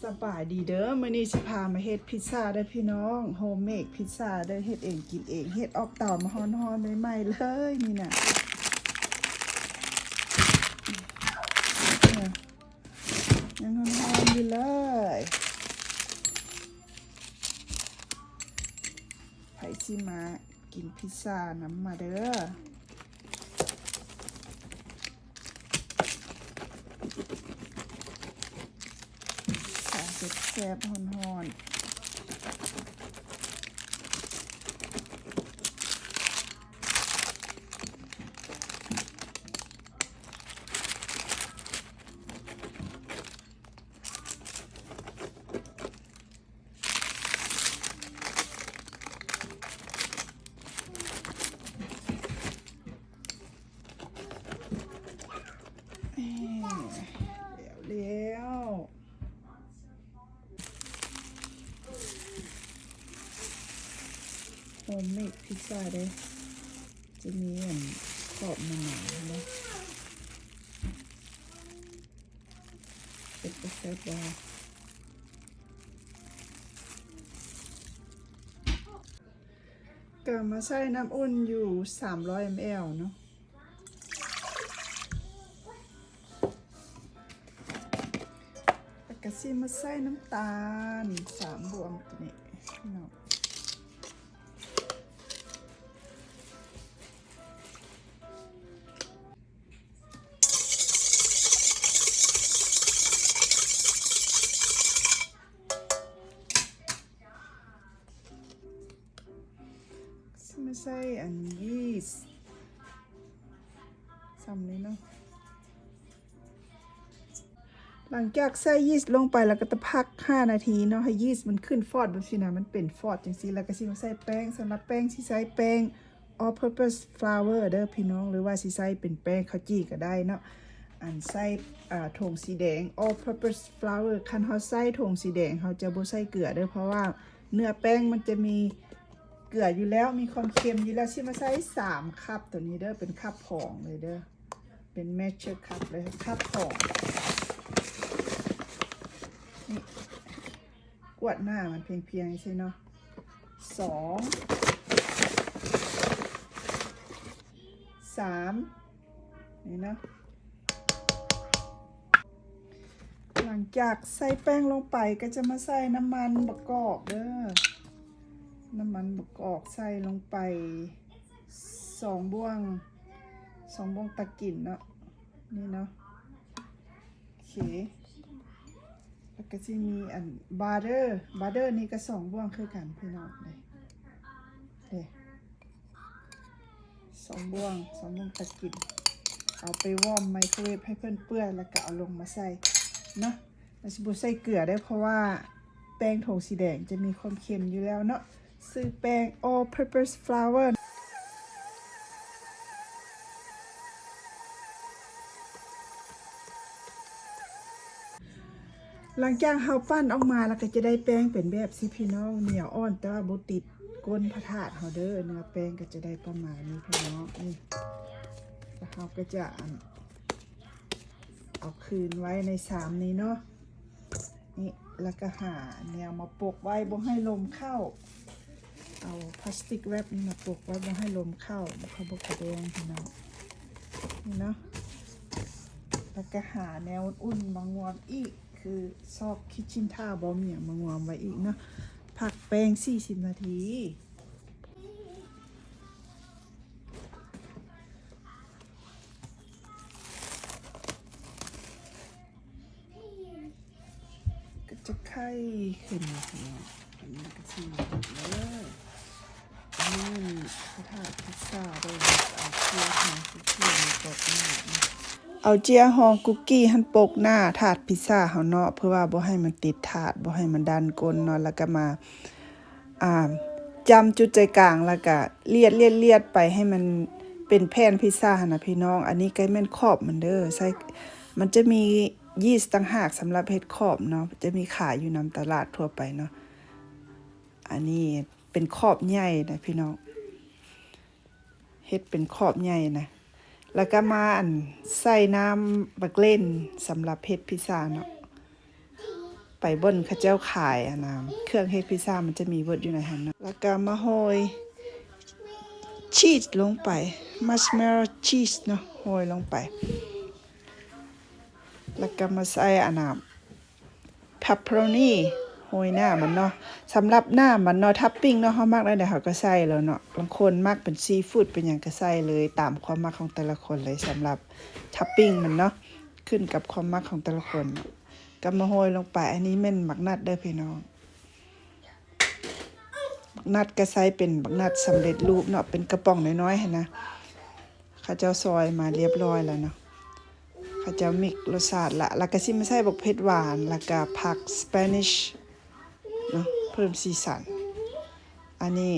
ສະບາຍດີເດີ ມື້ນີ້ຊິພາມາເຮັດພິດຊາເດີພີ່ນ້ອງ ໂຮມເມດພິດຊາເດີ ເຮັດເອງກິນເອງ ເຮັດອອກເຕົາມາຮ້ອນໆ ໃໝ່ໆ ເລີຍນີ້ນະ ຍັງຮ້ອນໆ ຢູ່ເລີຍ ໃຜຊິມາກິນພິດຊານຳມາເດີ. ແຊບໆ ຮ້ອນໆ. ແລ້ວໆ ໂຮມເມດພິດຊາເດ້ ຈະມີອັນຂອບໜາໆ ເນາະ ເປັນຕາແຊບບໍ່? ກະມາໃສ່ນ້ຳອຸ່ນຢູ່ສາມຮ້ອຍແອມແອລເນາະ ແລ້ວກະຊິມາໃສ່ນ້ຳຕານສາມບ່ວງໂຕນີ້ເນາະ. ຊິມາໃສ່ອັນ ຢີສ ສ່ຳນີ້ເນາະ. ຫຼັງຈາກໃສ່ຢີສລົງໄປແລ້ວກໍຕ້ອງພັກຫ້ານາທີເນາະ ໃຫ້ຢີສມັນຂຶ້ນຟອດແບບຊີ້ນະ ມັນເປັນຟອດຈັ່ງຊີ້ ແລ້ວກໍຊິມາໃສ່ແປ້ງ. ສຳລັບແປ້ງ ຊິໃຊ້ແປ້ງ all purpose flour ເດີພີ່ນ້ອງ ຫຼືວ່າຊິໃຊ້ເປັນແປ້ງເຂົ້າຈີ່ກໍໄດ້ເນາະ. ອັນໃສ່ ອ່າ ຖົງສີແດງ all purpose flour ຄັນເຮົາໃຊ້ຖົງສີແດງ ເຮົາຈະບໍ່ໃສ່ເກືອເດີ ເພາະວ່າເນື້ອແປ້ງມັນຈະມີເກືອຢູ່ແລ້ວ ມີຄວາມເຄັມຢູ່ແລ້ວ. ຊິມາໃສ່ສາມຄັບໂຕນີ້ເດີ ເປັນຄັບຂອງເລີຍເດີ ເປັນ measure cup ເລີຍ ຄັບຂອງ ນີ້ ກວດໜ້າມັນພຽງໆ ຈັ່ງຊີ້ເນາະ ສອງ ສາມ ນີ້ເນາະ. ຫຼັງຈາກໃສ່ແປ້ງລົງໄປ ກໍຈະມາໃສ່ນ້ຳມັນບະກອກເດີ ນ້ຳມັນບະກອກໃສ່ລົງໄປສອງບ່ວງ ສອງບ່ວງຕັກກິນເນາະ ນີ້ເນາະ. ໂອເຄ ແລ້ວກໍຊິມີອັນ butter butter ນີ້ກໍສອງບ່ວງຄືກັນພີ່ນ້ອງ ເດ້ ເດ້ ສອງບ່ວງ ສອງບ່ວງຕັກກິນ ເອົາໄປວອມໄມໂຄເວຟໃຫ້ເພິ່ນເປື່ອຍ ແລ້ວກໍເອົາລົງມາໃສ່ເນາະ. ແລ້ວຊິບໍ່ໃສ່ເກືອເດີ ເພາະວ່າແປ້ງຖົງສີແດງຈະມີຄວາມເຄັມຢູ່ແລ້ວເນາະ. ຊື້ແປ້ງ all purpose flour. ຫຼັງຈາກເຮົາປັ້ນອອກມາແລ້ວ ກໍຈະໄດ້ແປ້ງເປັນແບບຊີ້ພີ່ນ້ອງ ໜຽວອ່ອນ ແຕ່ວ່າບໍ່ຕິດກົ້ນພະທາດເຮົາເດີ. ເນື້ອແປ້ງກໍຈະໄດ້ປະມານນີ້ພີ່ນ້ອງ ນີ້ ແລ້ວເຮົາກໍຈະ ອັນ ເອົາຄືນໄວ້ໃນຊາມນີ້ເນາະ ນີ້ ແລ້ວກໍຫາແນວມາປົກໄວ້ ບໍ່ໃຫ້ລົມເຂົ້າ. ເອົາພລາສຕິກແຣັບນີ້ມາປົກໄວ້ ບໍ່ໃຫ້ລົມເຂົ້າ ບໍ່ເຂົ້າ ບໍ່ກະແດງພີ່ນ້ອງ ນີ້ເນາະ. ແລ້ວກໍຫາແນວອຸ່ນໆ ມາງວມອີກ ຄືຊອກຄິດເຊັນທາວ ບໍ່ມີຫຍັງ ມາງວມໄວ້ອີກເນາະ. ພັກແປ້ງສີ່ສິບນາທີ. ກໍຈະໄຂ່ຂຶ້ນ ອັນນີ້ກໍຊິໝົດແລ້ວ ອັນນີ້ມັນພະທາດພິດຊາເດີ ເອົາເຈ້ຍຮອງຄຸກກີ້ມາປົກໜ້າ ເອົາເຈ້ຍຮອງຄຸກກີ້ຫັ້ນປົກໜ້າຖາດພິດຊາເຮົາເນາະ ເພື່ອວ່າບໍ່ໃຫ້ມັນຕິດຖາດ ບໍ່ໃຫ້ມັນດັນກົ້ນເນາະ ແລ້ວກໍມາ ອ່າ ຈ້ຳຈຸດໃຈກາງ ແລ້ວກະລຽດໆໆ ໄປໃຫ້ມັນເປັນແຜ່ນພິດຊາຫັ້ນນະພີ່ນ້ອງ. ອັນນີ້ກໍແມ່ນຂອບມັນເດີ ໃສ່ ມັນຈະມີຢີສຕ່າງຫາກສຳລັບເຮັດຂອບເນາະ ຈະມີຂາຍຢູ່ນຳຕະຫຼາດທົ່ວໄປເນາະ. ອັນນີ້ເປັນຂອບໃຫຍ່ນະພີ່ນ້ອງ ເຮັດເປັນຂອບໃຫຍ່ນະ ແລ້ວກໍມາ ອັນ ໃສ່ນ້ຳບັກເລັ່ນສຳລັບເຮັດພິດຊາເນາະ. ໄປບ່ອນເຂົາເຈົ້າຂາຍອັນນະ ເຄື່ອງເຮັດພິຊາ ມັນຈະມີເບິດຢູ່ໃນຫັ້ນເນາະ. ແລ້ວກໍມາໂຮຍຊີສລົງໄປ marshmallow cheese ເນາະ ໂຮຍລົງໄປ. ແລ້ວກໍມາໃສ່ອັນນະ pepperoni ໂຮຍໜ້າມັນເນາະ. ສຳລັບໜ້າມັນເນາະ ທັບປິ້ງເນາະ ເຮົາມັກແນວໃດເຮົາກໍໃສ່ແລ້ວເນາະ. ບາງຄົນມັກເປັນຊີຟູດເປັນຫຍັງກໍໃສ່ເລີຍ ຕາມຄວາມມັກຂອງແຕ່ລະຄົນເລີຍ. ສຳລັບທັບປິ້ງມັນເນາະ ຂຶ້ນກັບຄວາມມັກຂອງແຕ່ລະຄົນເນາະ. ກໍມາໂຮຍລົງໄປ. ອັນນີ້ແມ່ນບັກນັດເດີພີ່ນ້ອງ. ບັກນັດກໍໃສ່ເປັນບັກນັດສຳເລັດຮູບເນາະ ເປັນກະປ໋ອງນ້ອຍໆຫັ້ນນະ. ເຂົາເຈົ້າຊອຍມາລຽບຮ້ອຍແລ້ວເນາະ. ເຂົາເຈົ້າມິກລົດຊາດລະ ແລ້ວກໍຊິມາໃສ່ບັກເຜັດຫວານ ແລ້ວກໍຜັກ Spanish ເນາະ ເພີ່ມສີສັນ. ອັນນີ້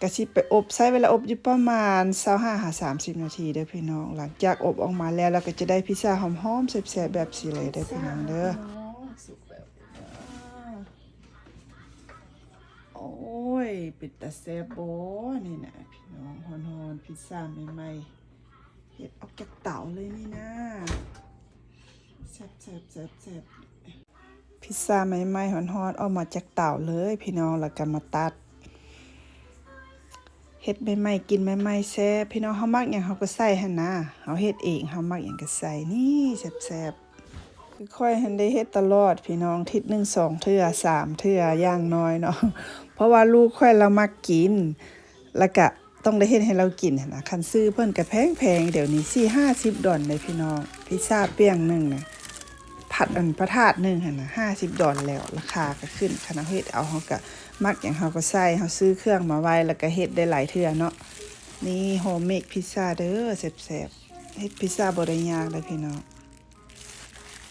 ກໍຊິໄປອົບ ໃຊ້ເວລາອົບຢູ່ປະມານຊາວຫ້າຫາສາມສິບນາທີເດີພີ່ນ້ອງ. ຫຼັງຈາກອົບອອກມາແລ້ວ ລາວກໍຈະໄດ້ພິຊາຫອມໆແຊບໆແບບນີ້ເລີຍເດີພີ່ນ້ອງເດີ. ໂອ້ຍ ເປັນຕາແຊບບໍ່ນີ້ນະພີ່ນ້ອງ. ຮ້ອນໆ ພິຊາໃໝ່ໆ ເຮັດອອກຈາກເຕົາເລີຍນີ້ນະ. ແຊບໆໆໆ ພິຊາໃໝ່ໆຮ້ອນໆ ອອກມາຈາກເຕົາເລີຍພີ່ນ້ອງ. ແລ້ວກໍມາຕັດ ເຮັດໃໝ່ໆ ກິນໃໝ່ໆແຊບພີ່ນ້ອງ. ເຮົາມັກຫຍັງເຮົາກໍໃສ່ຫັ້ນນະ ເຮົາເຮັດເອງ ເຮົາມັກຫຍັງກໍໃສ່. ນີ້ແຊບໆ ຄືຂ້ອຍຫັ້ນໄດ້ເຮັດຕະຫຼອດພີ່ນ້ອງ ທິດໜຶ່ງສອງເທື່ອ ສາມເທື່ອຢ່າງໜ້ອຍເນາະ ເພາະວ່າລູກຂ້ອຍລາວມັກກິນ ແລ້ວກະຕ້ອງໄດ້ເຮັດໃຫ້ລາວກິນຫັ້ນນະ. ຄັນຊື້ເພິ່ນກະແພງໆ ດຽວນີ້ສີ່ຫ້າສິບດອນເດ້ພີ່ນ້ອງ. ພິຊາປ່ຽງໜຶ່ງນະ ພັດອັນ ພະທາດໜຶ່ງຫັ້ນນະ ຫ້າສິບດອນແລ້ວ. ລາຄາກະຂຶ້ນ ຄັນເຮົາເຮັດເອົາ ເຮົາກະມັກຫຍັງເຮົາກະໃສ່ ເຮົາຊື້ເຄື່ອງມາໄວ້ ແລ້ວກະເຮັດໄດ້ຫຼາຍເທື່ອເນາະ. ນີ້ homemade pizza ເດີ ແຊບໆ. ເຮັດພິຊາບໍ່ໄດ້ຍາກເດີພີ່ນ້ອງ.